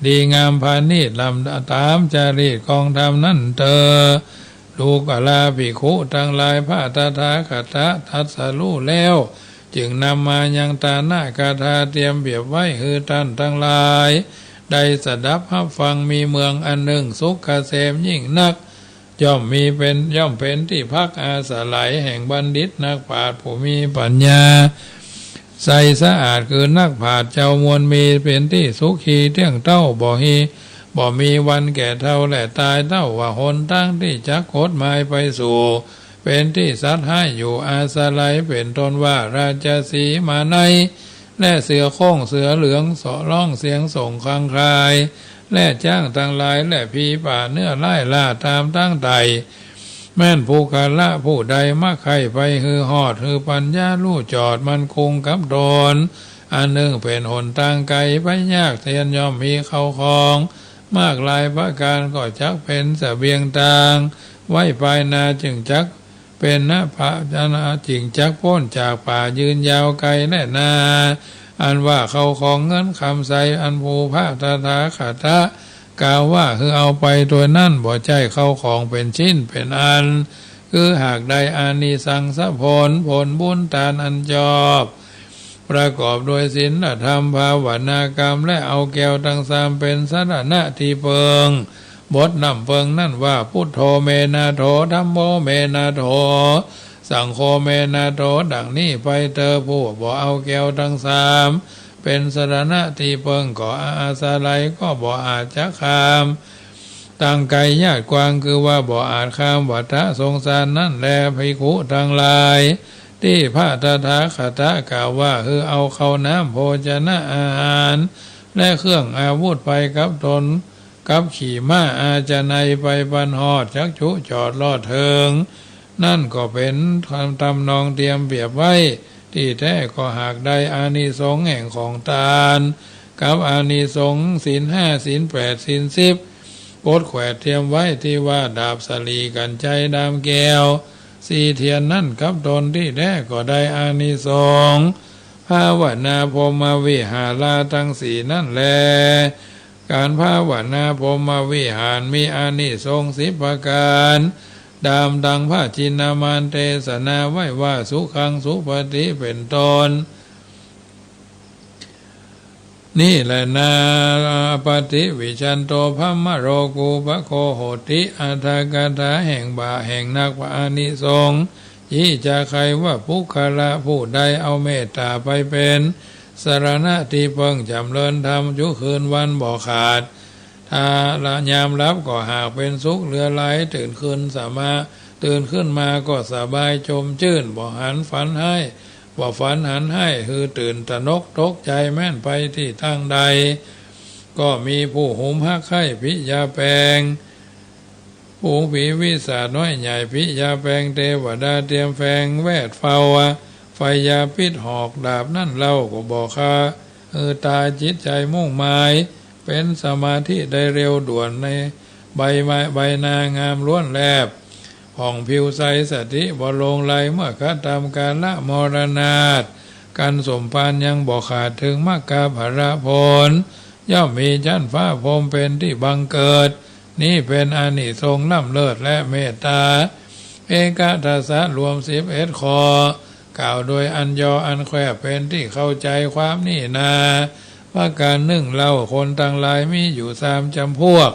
ดีงามผาณีต ลำต๋ามจารีตกองธรรมนั้นเตอ ดูกราภิกขุตังหลาย พระตถาคตะตรัสรู้แล้ว จึงนำมายังตานะคาถา เตียมเปรียบไว้หื้อต้านตังหลาย ได้สดับฮับฟัง มีเมืองอันนึ่ง สุขเกษมยิ่งนัก ย่อมมีเป๋น ย่อมเป๋นตี้พักอาศัยแห่งบัณฑิตนักปราชญ์ผู้มีปัญญาใสสะอาด คือนักปราชญ์เจ้ามวล มีเป๋นตี้สุขีเตี้ยงเต๊า บ่ฮี บ่มีวันแก่เฒ่าและต๋ายเต้า ว่าหนตางตี้จักขดหมายไปสู่ เป๋นตี้สัตว์ฮ้ายอยู่อาศัย เป๋นต้นว่าราชสีห์ ม้าไน และเสือโคร่ง เสือเหลือง เสาะฮ้องเสียงส่งครางคลาย และจ๊างตังหลาย และผีป่าเนื้อร้ายล่าต๋ามตางไต่ แม้นปุคคละผู้ใดมักใค่ไปหื้อฮอด หื้อปัญญาฮู้จอดมั่นคงกับต๋น อันนึ่งเป๋นหนตางไก๋ไปยากเตียน ย่อมมีเข้าของมากหลายประก๋าน ก็จักเป๋นเสบียงตางไว้ปายหน้า จึงจักเป๋นนะ ผะ จึงจักป๊นจากป่ายืนยาวไก๋แลนา อันว่าเข้าของเงินคำใส อันผู้พระตถาคตะกล่าวว่าหื้อเอาไปตวยนั้น บ่ใจ้เข้าของเป๋นชิ้นเป๋นอัน คือหากได้อานิสังสผล ผลบุญตานอันจอบ ประกอบด้วยศีลธรรม ภาวนากรรม และเอาแก้วตังสามเป๋นสรณะตี้เปิง บทน้ำเปิงนั้นว่า พุทโธ เม นาโถ ธัมโม เม นาโถ สังโฆ เม นาโถ ดังนี้ไปเตอ ผู้บ่เอาแก้วตังสามเป๋นสรณะตี้เปิง ก็อาศัยก็บ่อาจจะข้าม ตางไก๋ยาดกว้าง คือว่าบ่อาจข้ามวัฏสงสารนั้นแล ภิกขุตังหลาย ตี้พระตถาคตะกล่าวว่าหื้อเอาข้าวน้ำโภชนะอาหาร และเครื่องอาวุธไปกับตน กับขี่ม้าอาชะไนยไปปันฮอด จักจุจอดรอดเถิง นั้นก็เป๋นทำนองเตรียมเปรียบไว้ ตี้แต๊ก็หากได้อานิสงส์แห่งของตาน กับอานิสงส์ศีลห้า ศีลแปด ศีลสิบ กดแขวดเตรียมไว้ ตี้ว่าดาบสะหลี กัญไชย ด้ามแก้ว สี่เทียนนั้นกับตน ตี้แต๊ก็ได้อานิสงส์ภาวนาพรหมวิหาราตังสี่นั้นแล ก๋านภาวนาพรหมวิหารมีอานิสงส์สิบประก๋าน ต๋ามดังพระจินนมานเตสนาไว้ว่า สุขังสุปฏิ เป๋นต้น นี้แลนา ปฏิวิชชันโต บรหมโรกูปะโก โหติ อรรถกถา แห่งบ่า แห่งนักอานิสงส์ ยิ จะใค่ว่า ปุคคละ ผู้ใดเอาเมตต๋าไปเป๋นสรณะตี้เปิง จ๋ำเริญธรรมอยู่คืนวันบ่ขาด ถ้าละยามหลับก็หากเป๋นสุขเหลือหลาย ตื่นขึ้นสมา ตื่นขึ้นมาก็สบายจมจื้น บ่หันฝันฮ้าย บ่ฝันหันฮ้าย หื้อตื่นตระหนกตกใจ๋ แม้นไปตี้ตางใด ก็มีผู้หุมฮักใค่ ภิยาแปง ฝูงผีวิสาจน้อยใหญ่ ภิยาแปง เตวดาเตรียมแฝงแวดเฝ้า ไฟยาพิษหอกดาบนั้นเล่า ก็บ่ฆ่า หื้อต๋าย จิตใจ๋มุ่งหมาย เป๋นสมาธิได้เร็วด่วน ในใบไม้ ใบหน้างามล้วนแลบ ผ่องผิวใส สติบ่หลงไหล เมื่อกระทำกาละมรณาส กันสมภารยังบ่ขาด เถิงมรรคผลผล ย่อมมีชั้นฟ้าพรหมเป๋นตี้บังเกิด นี้เป๋นอานิสงส์ล้ำเลิศ และเมตต๋า เอกทัสสะ รวมสิบเอ็ดข้อ กล่าวโดยอันย่ออันแคบ เป๋นตี้เข้าใจ๋ความนี้นา ประก๋านนึ่งเล่า คนตังหลายมีอยู่สามจ๋ำพวก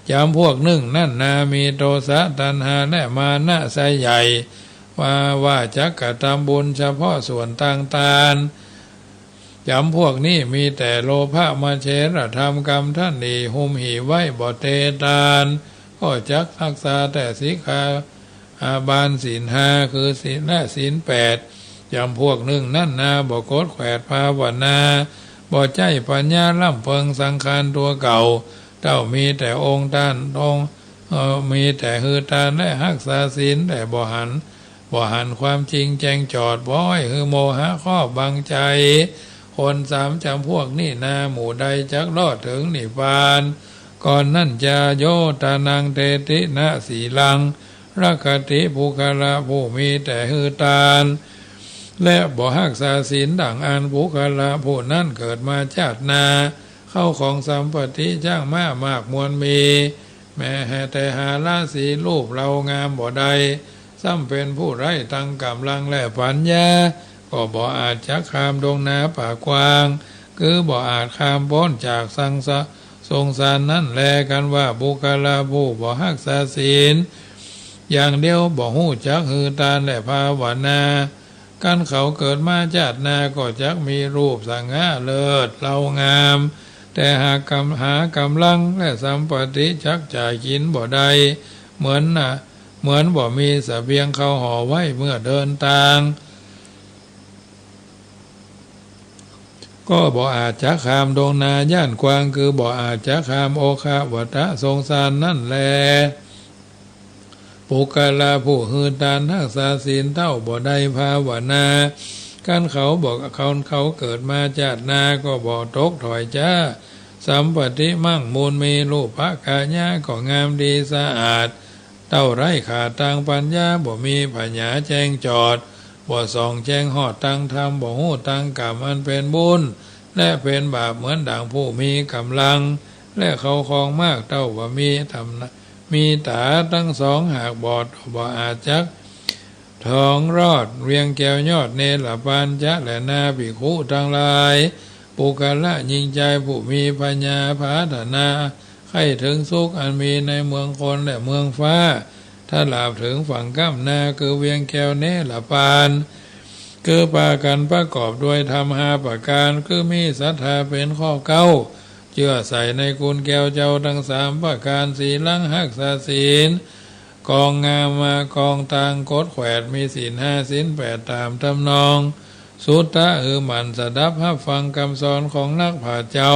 จ๋ำพวกนึ่งนั้นนา มีโทสะ ตัณหา และมานะไส้ใหญ่ ว่า ว่าจักกระทำบุญเฉพาะส่วนตางตาน จ๋ำพวกนี้มีแต่โลภะ มะเชรธรรม กำถนี หุมหีไว้บ่เตตาน ก็จักฮักษาแต่สิกขาบทศีลห้า คือศีล และศีลแปด จ๋ำพวกนึ่งนั้นนา บ่กดแขวดภาวนา บ่ใจ๊ปัญญาล้ำเปิงสังขารตั๋วเก่า เต้ามีแต่องค์ตาน องค์ เอ่อ มีแต่หื้อตานและฮักษาศีล แต่บ่หัน บ่หันความจริงแจ้งจอด บ่อ้อยหื้อโมหะครอบบังใจ๋ คนสามจ๋ำพวกนี้นา หมู่ใดจักรอดเถิงนิพพาน ก่อนนั้นจา โย ตานัง เตตินะ สีลัง รักขติ ปุคคละ ผู้มีแต่หื้อตาน และบ่ฮักษาศีลดังอั้น ปุคคละผู้นั้นเกิดมาจาติหน้า เข้าของสัมปติ จ๊างม้ามากมวลมี แม้แต่หาราศีรูปเลางามบ่ได้ ซ้ำเป๋นผู้ไร้ตังก๋ำลังและปัญญา ก็บ่อาจจะข้ามดงนาป่ากว้าง คือบ่อาจข้ามป๊นจากสังสะ สงสารนั้นแล กันว่าปุคคละผู้บ่ฮักษาศีล อย่างเดียว บ่ฮู้จักหื้อตานและภาวนา กันเขาเกิดมาจาติหน้าก็จักมีรูปสง่าเลิศเลางาม แต่หากกำ หากำลังและสัมปติจักจ่ายกิ๋นบ่ได้ เหมือนน่ะ เหมือนบ่มีเสบียงเข้าห่อไว้เมื่อเดินตาง ก็บ่อาจจะข้ามดงนาย้านกว้าง คือบ่อาจจะข้ามโอคะวะตะสงสารนั้นแล ปุคคละผู้หื้อตานฮักษาศีลเต้าบ่ได้ภาวนา กันเขาบ่ เขา เขาเกิดมาจาติหน้าก็บ่ตกถ้อยจ๊า สัมปติมั่งมูลมี รูปพกายะก็งามดีสะอาด เต้าไร้ขาดตางปัญญา บ่มีผญาแจ้งจอด บ่ส่องแจ้งฮอดตางธรรม บ่ฮู้ตางกรรมอันเป๋นบุญและเป๋นบาป เหมือนดั่งผู้มีกำลัง และเข้าของมาก เต้าบ่มีต๋า มีต๋าตังสองหากบอด บ่อาจจัก ถ่องรอดเวียงแก้วยอดเนรปานจะแลนา ภิกขุตังหลาย ปุคคละหญิงจายผู้มีผญาผาถนา ใค่เถิงสุขอันมีในเมืองคนและเมืองฟ้า ถ้าหลาบเถิงฝั่งก้ำหน้า คือเวียงแก้วเนรปาน คือปากั๋นประกอบด้วยธรรมห้าประก๋าน คือมีศรัทธาเป๋นข้อเก๊า เจื้อใส่ในคุณแก้วเจ้าตังสามประก๋าน สีลังฮักษาศีล กองงามมากองตางกดแขวด มีศีลห้าศีลแปดต๋ามทำนอง สุตตะหื้อหมั่นสดับฮับฟังกำสอนของนักปราชญ์เจ้า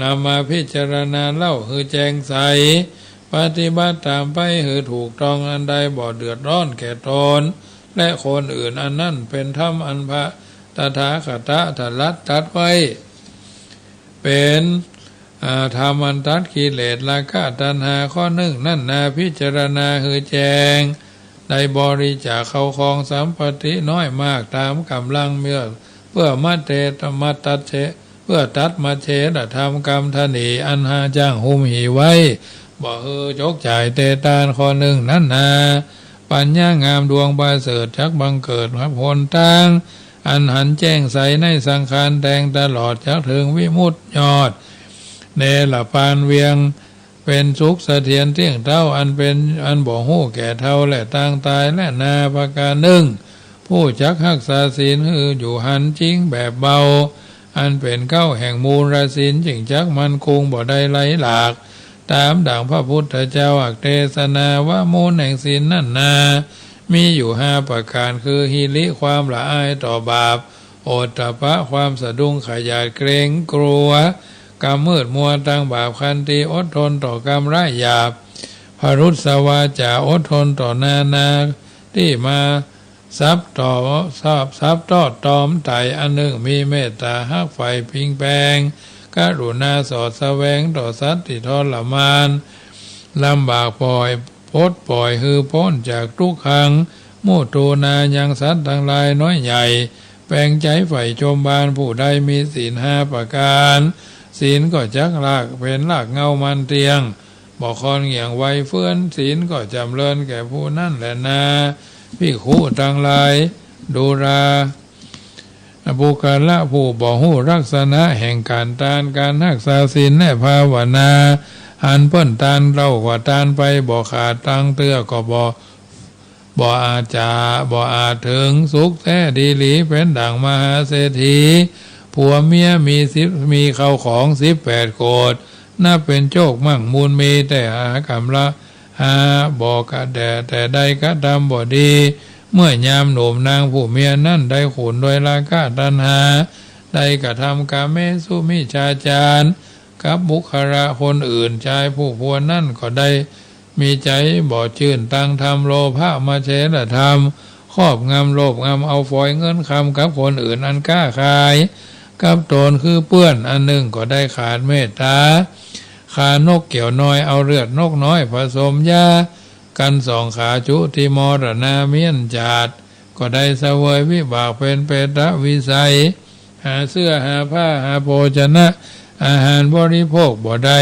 นำมาพิจารณาเล่าหื้อแจ้งใส ปฏิบัติต๋ามไปหื้อถูกต้อง อันใดบ่เดือดร้อนแก่ต๋นและคนอื่น อันนั้นเป๋นธรรมอันพระตถาคตะตรัสตรัสไว้ เป๋น อ่า ธรรมอันตัดกิเลสราคะตัณหาข้อนึ่งนั้นนา พิจารณาหื้อแจ้ง ได้บริจาคเข้าของสัมปติน้อยมากต๋ามก๋ำลัง เพื่อ เพื่อมัตเต มัตตัดเช เพื่อตัดมัตเชฏฐธรรมกำถนีอันหาจ้างหุ้มหี่ไว้ บ่หื้อจกจ่ายเตตานข้อนึ่งนั้นนา ปัญญางามดวงประเสริฐจักบังเกิดฮับหนตาง อันหันแจ้งใสในสังขารแตงตลอด จักเถิงวิมุตติยอดเนรปานเวียง เป๋นสุขเสถียรเตี้ยงเต๊า อันเป๋น อันบ่ฮู้แก่เฒ่าและตางต๋ายแลนา ประก๋านนึ่ง ผู้จักฮักษาศีลหื้ออยู่หันจริงแบบเบา อันเป๋นเก๊าแห่งมูลศีล จึงจักมั่นคงบ่ได้ไหลหลาก ต๋ามดั่งพระพุทธเจ้าอักเตสนาว่า มูลแห่งศีลนั้นนา มีอยู่ห้าประก๋าน คือ หิริ ความละอายต่อบาป โอตตัปปะ ความสะดุ้งขยาดเกรงกลัวกำมืดมัวตางบาป ขันติ อดทนต่อกำร้ายหยาบ พรุสสวาจ๋า อดทนต่อนานาตี้มาสับต่อ สับ สับตอดตอมไต่ อันนึ่งมีเมตต๋าฮักใฝ่ปิงแปง กรุณาสอดแสวงต่อสัตว์ตี้ทรมานลำบาก ปล่อย ปลดปล่อยหื้อป๊นจากตุ๊กขัง มุตูนายังสัตว์ตังหลายน้อยใหญ่ แป๋งใจ๋ใฝ่ชมบาน ผู้ใดมีศีลห้าประก๋าน ศีลก็จักรากเป๋นรากเหง้ามั่นเตี้ยง บ่คลอนเหงี่ยงไหวเฟือน ศีลก็จ๋ำเริญแก่ผู้นั้นแลนา ภิกขุตังหลาย ดูรา ปุคคละผู้บ่ฮู้ลักษณะแห่งก๋านตาน ก๋านฮักษาศีลและภาวนา อันเปิ้นตานเล่าว่าตานไปบ่ขาด ตางเตื้อก็บ่ บ่อาจจะ บ่อาจเถิงสุขแต๊ดีหลี เป๋นดั่งมหาเศรษฐี ผัวเมียมีสิบ มีเข้าของสิบแปดโกฏ นับเป๋นโจคมั่งมูลมี แต่หากำละ หาบ่กะแด่ แต่ได้กระทำบ่ดี เมื่อยามหนุ่มนางผู้เมียนั้นได้ขุ่นด้วยราคะตัณหา ได้กระทำกาเมสุมิจฉาจารกับบุคคละคนอื่น จายผู้ผัวนั้นก็ได้มีใจ๋บ่จื้นตางธรรม โลภะมัจเฉรธรรม ครอบงำโลภงำเอาฝอยเงินคำกับคนอื่นอันก๊าขายกับตนคือเปื้อน อันนึ่งก็ได้ขาดเมตต๋า ฆ่านกเกี่ยวน้อย เอาเลือดนกน้อยผสมยา กันสองขา จุติมรณาเมี้ยนจาติ ก็ได้เสวยวิบากเป๋นเปรตวิสัย หาเสื้อหาผ้าหาโภชนะอาหารบริโภคบ่ได้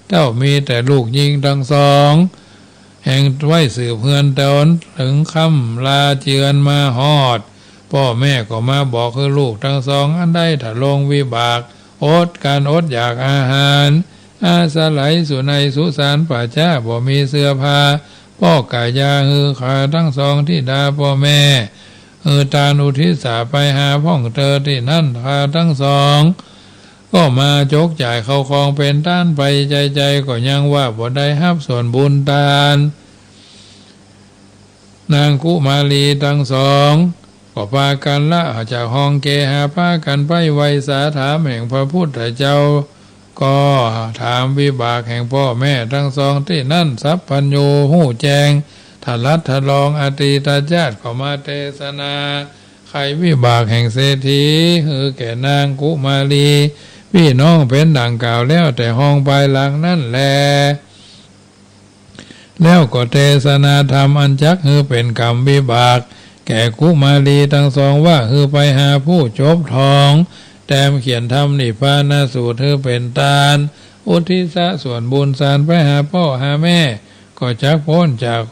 เต้ามีแต่ลูกญิงตังสอง แห่งไว้สืบเฮือนตน เถิงค่ำลาเจือนมาฮอด ป้อแม่ก็มาบอกคือลูกตังสองอันได้ทะลงวิบาก อดก๋านอดอยากอาหาร อาศัยสุนัยสุสานป่าจ๊า บ่มีเสื้อผ้า ป้อกะยาหื้อข้าตังสองธิดาป้อแม่ หื้อตานอุทิศสาไปหาพ่องเตอตี้นั้น ข้าตังสองก็มาจกจ่ายเข้าของเป๋นตานไป ใจ๋ๆ ก็ยังว่าบ่ได้ฮับส่วนบุญตาน นางกุมารีตังสองก็ปากั๋นละจากห้องเกหา ปากั๋นไปไหว้สาถามแห่งพระพุทธเจ้า ก็ถามวิบากแห่งป้อแม่ตังสองตี้นั้น สัพพัญญูฮู้แจ้ง ทะลัดทะลองอตีตชาติ ก็มาเตสนาไขวิบากแห่งเศรษฐี หื้อแก่นางกุมารี ปี้น้องเป๋นดั่งกล่าวแล้วแต่ห้องปายหลังนั้นแล แล้วก็เตสนาธรรมอันจักหื้อเป๋นกรรมวิบาก แก่กุมารีตังสองว่า หื้อไปหาผู้จบท่องแต้มเขียนธรรมนิพพานสูตรหื้อเป๋นตาน อุทิศส่วนบุญสานไปหาป้อหาแม่ ก็จักป๊นจาก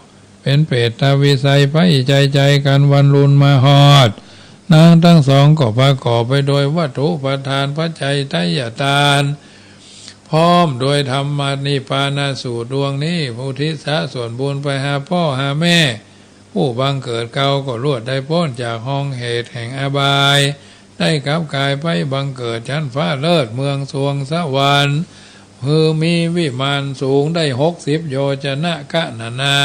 เป๋นเปรตวิสัยไปใจ๋ๆ กั๋นวันลุนมาฮอด นางตังสองก็ประกอบไปโดยวัตถุปทานปัจจัยไตรยตาน พร้อมโดยธรรมนิพพานสูตรดวงนี้ อุทิศส่วนบุญไปหาป้อหาแม่ ผู้บังเกิดเก่าก็ลวดได้ป๊นจากห้องเหตุแห่งอบาย ได้กลับกายไปบังเกิดจั๊นฟ้าเลิศเมืองสวงสวรรค์ หื้อมีวิมานสูงได้หกสิบโยจนะกะนานา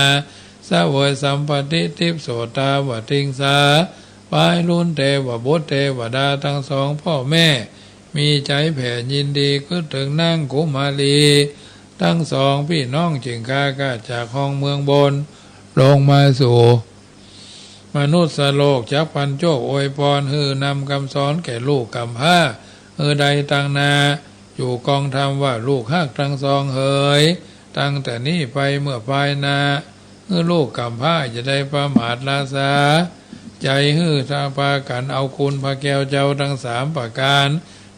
เสวยสัมปัตติทิพย์โสตาวติงสา ปายลุนเตวบุตรเตวดาตังสองป้อแม่ มีใจ๋แผ่ยินดีกึ๊ดเถิงนางกุมารีตังสองปี้น้อง จึงก้ากาจากห้องเมืองบน ลงมาสู่มนุษย์โลก จักปันโจคอวยปอน หื้อนำกำสอนแก่ลูกก๋ำพร้า หื้อได้ตังหน้า อยู่กองธรรมว่า ลูกฮักตังสองเหย ตั้งแต่นี้ไปเมื่อปายหน้า หื้อลูกก๋ำพร้าอย่าได้ประมาทละสาใจ๋ หื้อปากั๋นเอาคุณพระแก้วเจ้าตังสามประก๋าน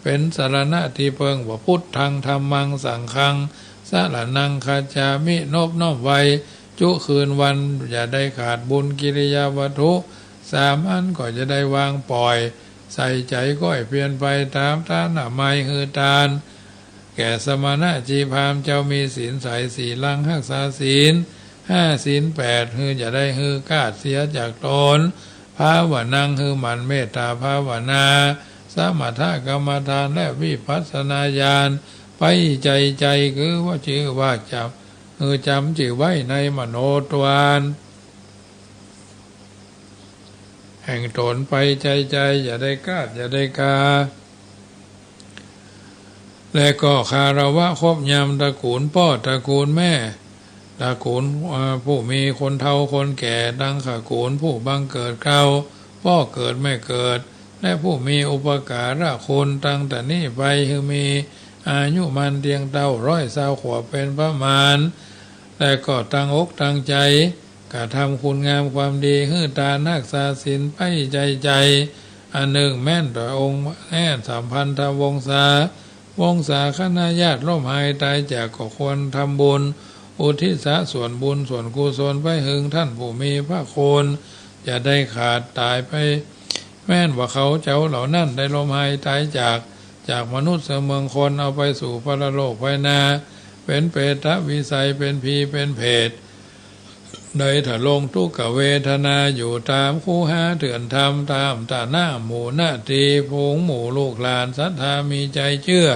เป๋นสรณะตี้เปิ้งว่า พุทธัง ธัมมัง สังฆัง สรณัง คัจฉามิ นบน้อมไหว้จุคืนวัน อย่าได้ขาดบุญกิริยาวัตถุสามอัน ก็อย่าได้วางป่อย ใส่ใจ๋ก้อยเปียรไปต๋ามต๋านามัย หื้อตานแก่สมณะจีพราหมณ์ เจ้ามีศีลใส ศีลัง ฮักษาศีลห้าศีลแปด หื้ออย่าได้หื้อคลาดเสียจากต๋น ภาวนัง หื้อหมั่นเมตตาภาวนา สมถกรรมฐานและวิปัสสนาญาณไปใจ๋ๆ คือว่าจื้อว่าจ๋ำ หื้อจ๋ำจื้อไว้ในมโนทวารแห่งต๋นไปใจ๋ๆ อย่าได้คลาดอย่าได้คลา และก็คารวะครบยำตระกูลป้อตระกูลแม่ ตระกูล เอ่อ ผู้มีคนเฒ่าคนแก่ตังตระกูล ผู้บังเกิดเก่า ป้อเกิดแม่เกิด และผู้มีอุปการะคุณ ตั้งแต่นี้ไปหื้อมีอายุมั่นเตี้ยงเต๊า ร้อยซาวขวบเป๋นประมาณ และก็ตั้งอกตั้งใจ๋กระทำคุณงามความดี หื้อตานฮักษาศีลไปใจ๋ๆ อันนึ่งแม่นต่อองค์แม่นสัมพันธวงศา วงศาคณะญาติล้มหายต๋ายจาก ก็ควรทำบุญอุทิศส่วนบุญส่วนกุศลไปเหิงต้านผู้มีพระคุณ อย่าได้ขาดต๋ายไป แม่นว่าเขาเจ้าเหล่านั้นได้ล้มหายต๋ายจาก จากมนุษย์เมืองคน เอาไปสู่ปรโลกภายหน้า เป๋นเปรตวิสัย เป๋นผีเป๋นเปรต ได้ทรงทุกขเวทนาอยู่ต๋ามคูหาเถื่อนถ้ำ ต๋ามตาหน้าหมู่นาตี ฝูงหมู่ลูกหลานศรัทธามีใจ๋เจื้อ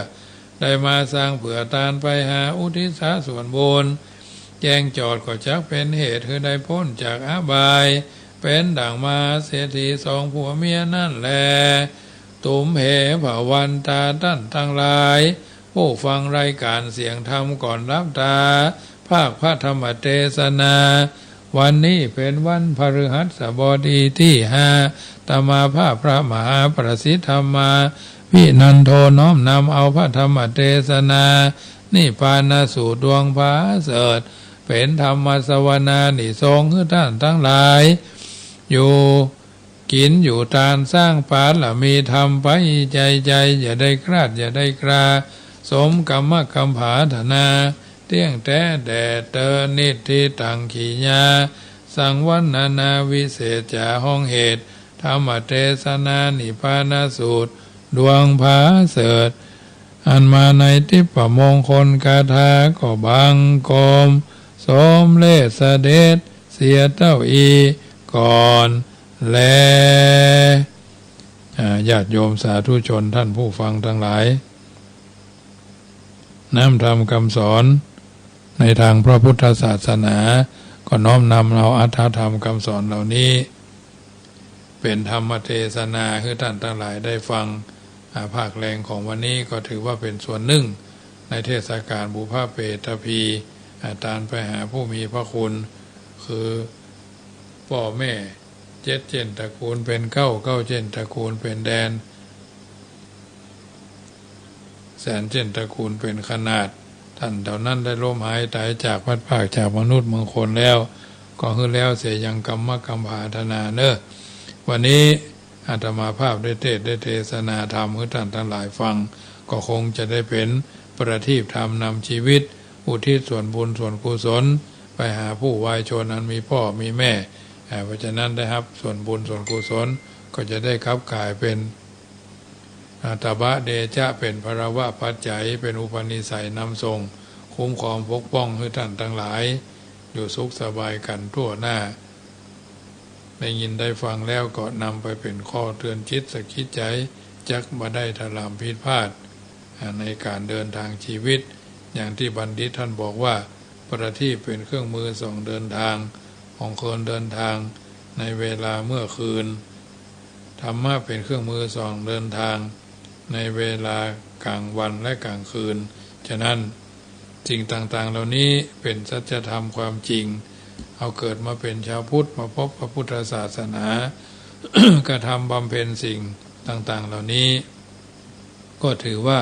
ได้มาสร้างเผื่อตานไปหาอุทิศส่วนบุญ แจ้งจอดก็จักเป๋นเหตุหื้อได้ป๊นจากอบาย เป๋นดั่งมหาเศรษฐีสองผัวเมียนั้นแล ตุมเห ภวันตา ต้านตังหลาย ผู้ฟังรายก๋านเสียงธรรมก่อนหลับต๋า ภาคพระธรรมเตสนา วันนี้เป๋นวันพฤหัสบดีตี้ห้า อาตมาภาพพระมหาประสิทธิ์ธรรมาภินันโท น้อมนำเอาพระธรรมเตสนา นิพพานสูตรดวงผาเสริฐ เป๋นธรรมสวนานิสงส์หื้อต้านตังหลาย อยู่ กิ๋นอยู่ตานสร้างปารมีธรรมไปใจ๋ๆ อย่าได้คลาดอย่าได้คลา สมกำมะกำผาถนา เตี้ยงแต๊แด่เตอ นิทธิตัง กิริยา สังวรรณนา วิเศษจ๋า ห้องเหตุ ธรรมเตสนา นิพพานสูตร ดวงผาเสริฐ อันมาในทิพยมงคลคาถา ก็บังคม สมเร็จเสด็จเสียเต้าอี้ก่อนแล อ่า ญาติโยมสาธุชนท่านผู้ฟังทั้งหลาย น้ำธรรมคำสอนในทางพระพุทธศาสนา ก็น้อมนำเอาอรรถธรรมคำสอนเหล่านี้ เป็นธรรมเทศนาหื้อท่านทั้งหลายได้ฟัง อ่า ภาคแลงของวันนี้ก็ถือว่าเป็นส่วนหนึ่งในเทศกาลบุพเพทพี อ่า ตานไปหาผู้มีพระคุณ คือป้อแม่ เจ็ดเจ้นตระกูลเป๋นเก๊า เก๊าเจ้นตระกูลเป๋นแดน แสนเจ้นตระกูลเป๋นขนาด ท่านเหล่านั้นได้ล้มหายต๋ายจากพลัดพรากจากมนุษย์เมืองคนแล้ว ก็หื้อแล้วเสียยังกรรมกำผาธนาเน่อ วันนี้อาตมาภาพได้เทศน์ได้เทศนาธรรมหื้อท่านทั้งหลายฟัง ก็คงจะได้เป๋นประทีปธรรมนำชีวิต อุทิศส่วนบุญส่วนกุศลไปหาผู้วายชนอันมีป้อมีแม่ อ่า เพราะฉะนั้นได้ฮับส่วนบุญส่วนกุศล ก็จะได้กลับก๋ายเป๋น อ่า ตบะเดจะ เป๋นพลวปัจจัย เป๋นอุปนิสัยนำส่ง คุ้มครองปกป้องหื้อท่านทั้งหลาย อยู่สุขสบายกั๋นทั่วหน้า ได้ยินได้ฟังแล้วก็นำไปเป๋นข้อเตือนจิตสะกิดใจ๋ จักบ่ได้ถลำผิดพลาด อ่า ในก๋านเดินทางชีวิต อย่างตี้บัณฑิตท่านบอกว่า ประทีปเป๋นเครื่องมือส่องเดินทางของคนเดินทางในเวลาเมื่อคืน ธรรมะเป๋นเครื่องมือส่องเดินทางในเวลากลางวันและกลางคืน ฉะนั้นสิ่งต่างๆ เหล่านี้เป๋นสัจธรรมความจริง เฮาเกิดมาเป๋นชาวพุทธ มาพบพระพุทธศาสนา กระทำบำเพ็ญสิ่งต่างๆ เหล่านี้ ก็ถือว่า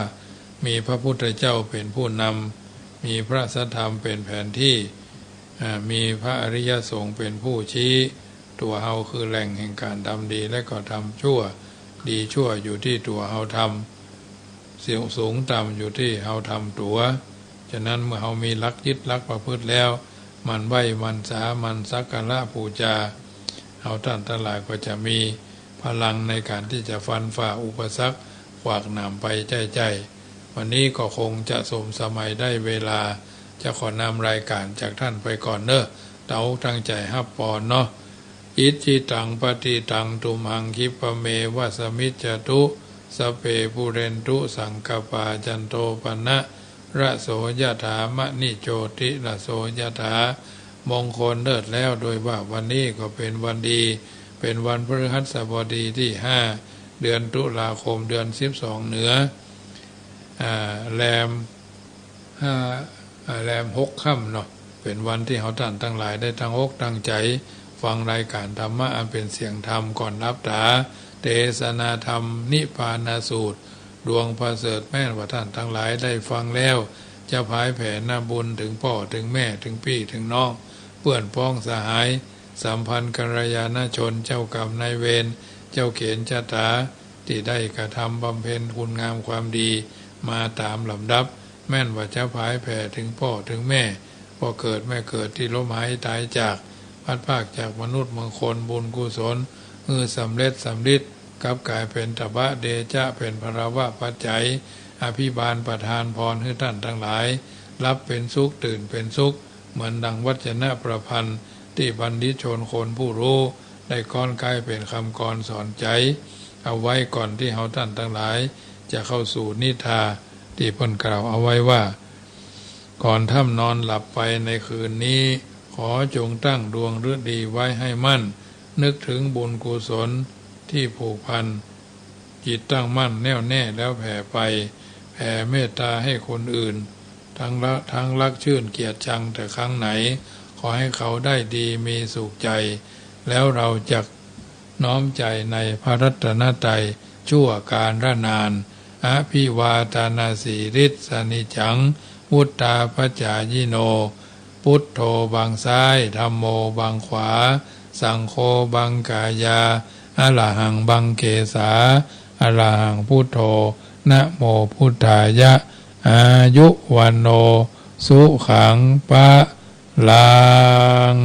มีพระพุทธเจ้าเป๋นผู้นำ มีพระสัทธรรมเป๋นแผนที่ อ่า มีพระอริยสงฆ์เป๋นผู้ชี้ ตั๋วเฮาคือแหล่งแห่งก๋านทำดีและก็ทำชั่ว ดีชั่วอยู่ตี้ตั๋วเฮาทำ สูงต่ำอยู่ตี้เฮาทำตั๋ว ฉะนั้นเมื่อเฮามีหลักยึดหลักประพฤติแล้ว หมั่นไหว้หมั่นสาหมั่นสักการะปู๋จา เฮาต้านตังหลายก็จะมีพลังในก๋านตี้จะฟันฝ่าอุปสรรคขวากหนามไปใจ้ๆ วันนี้ก็คงจะสมสมัยได้เวลา จะขอนำรายก๋านจากต้านไปก่อนเน่อ ตั้งอกตั้งใจ๋ฮับปอนเนาะ Icchitaṃ patthitaṃ tumhaṃ khippameva samijjhatu, sabbe pūrentu saṅkappā, cando paṇṇaraso yathā, maṇi jotiraso yathā. มงคลเลิศแล้วโดยว่าวันนี้ก็เป๋นวันดี เป๋นวันพฤหัสบดีตี้ห้า เดือนตุลาคม เดือนสิบสองเหนือ อ่า แรม ห้า อ่า แรมหกค่ำเนาะ เป๋นวันตี้เฮาต้านตังหลายได้ตั้งอกตั้งใจ๋ฟังรายก๋านธรรมะอันเป๋นเสียงธรรมก่อนหลับต๋า เทศนาธรรมนิพพานสูตร ดวงประเสริฐแม่นว่าต้านตังหลายได้ฟังแล้ว จะผายแผ่นาบุญเถิงป้อเถิงแม่ เถิงปี้เถิงน้อง เปื้อนป๊องสหาย สัมพันธ์กัลยาณชน เจ้ากรรมนายเวร เจ้าเขนชะต๋า ตี้ได้กระทำบำเพ็ญคุณงามความดีมาต๋ามลำดับ แม่นว่าจะผายแผ่เถิงป้อเถิงแม่ ป้อเกิดแม่เกิดตี้ล้มหายต๋ายจาก พลัดพรากจากมนุษย์เมืองคน บุญกุศลหื้อสำเร็จสำริด กลับก๋ายเป๋นตบะเดจะ เป๋นพลวปัจจัย อภิบาลประทานพรหื้อต้านตังหลาย หลับเป๋นสุข ตื่นเป๋นสุข เหมือนดังวัจนะประพันธ์ตี้บัณฑิตชนคนผู้ฮู้ได้ก๊อนไก๊เป๋นกำกรสอนใจ๋เอาไว้ก่อนตี้เฮาต้านตังหลายจะเข้าสู่นิทรา ตี้เปิ้นกล่าวเอาไว้ว่า ก่อนท่านนอนหลับไปในคืนนี้ ขอจงตั้งดวงฤดีไว้ให้มั่น นึกถึงบุญกุศลตี้ผูกพัน จิตตั้งมั่นแน่วแน่แล้วแผ่ไป แผ่เมตตาให้คนอื่น ทั้งละ ทั้งรักใคร่เกลียดชังแต่ครั้งไหน ขอให้เขาได้ดีมีสุขใจ แล้วเราจักน้อมใจในพระรัตนตรัยชั่วกาลนาน Abhivādanasīlissa niccaṃ vuḍḍhāpacāyino, Buddho บังซ้าย Dhammo บังขวา Saṅgho บังกายา Arahaṃ บังเกศา Arahaṃ buddho, namo buddhāya, āyu vaṇṇo sukhaṃ balaṃ.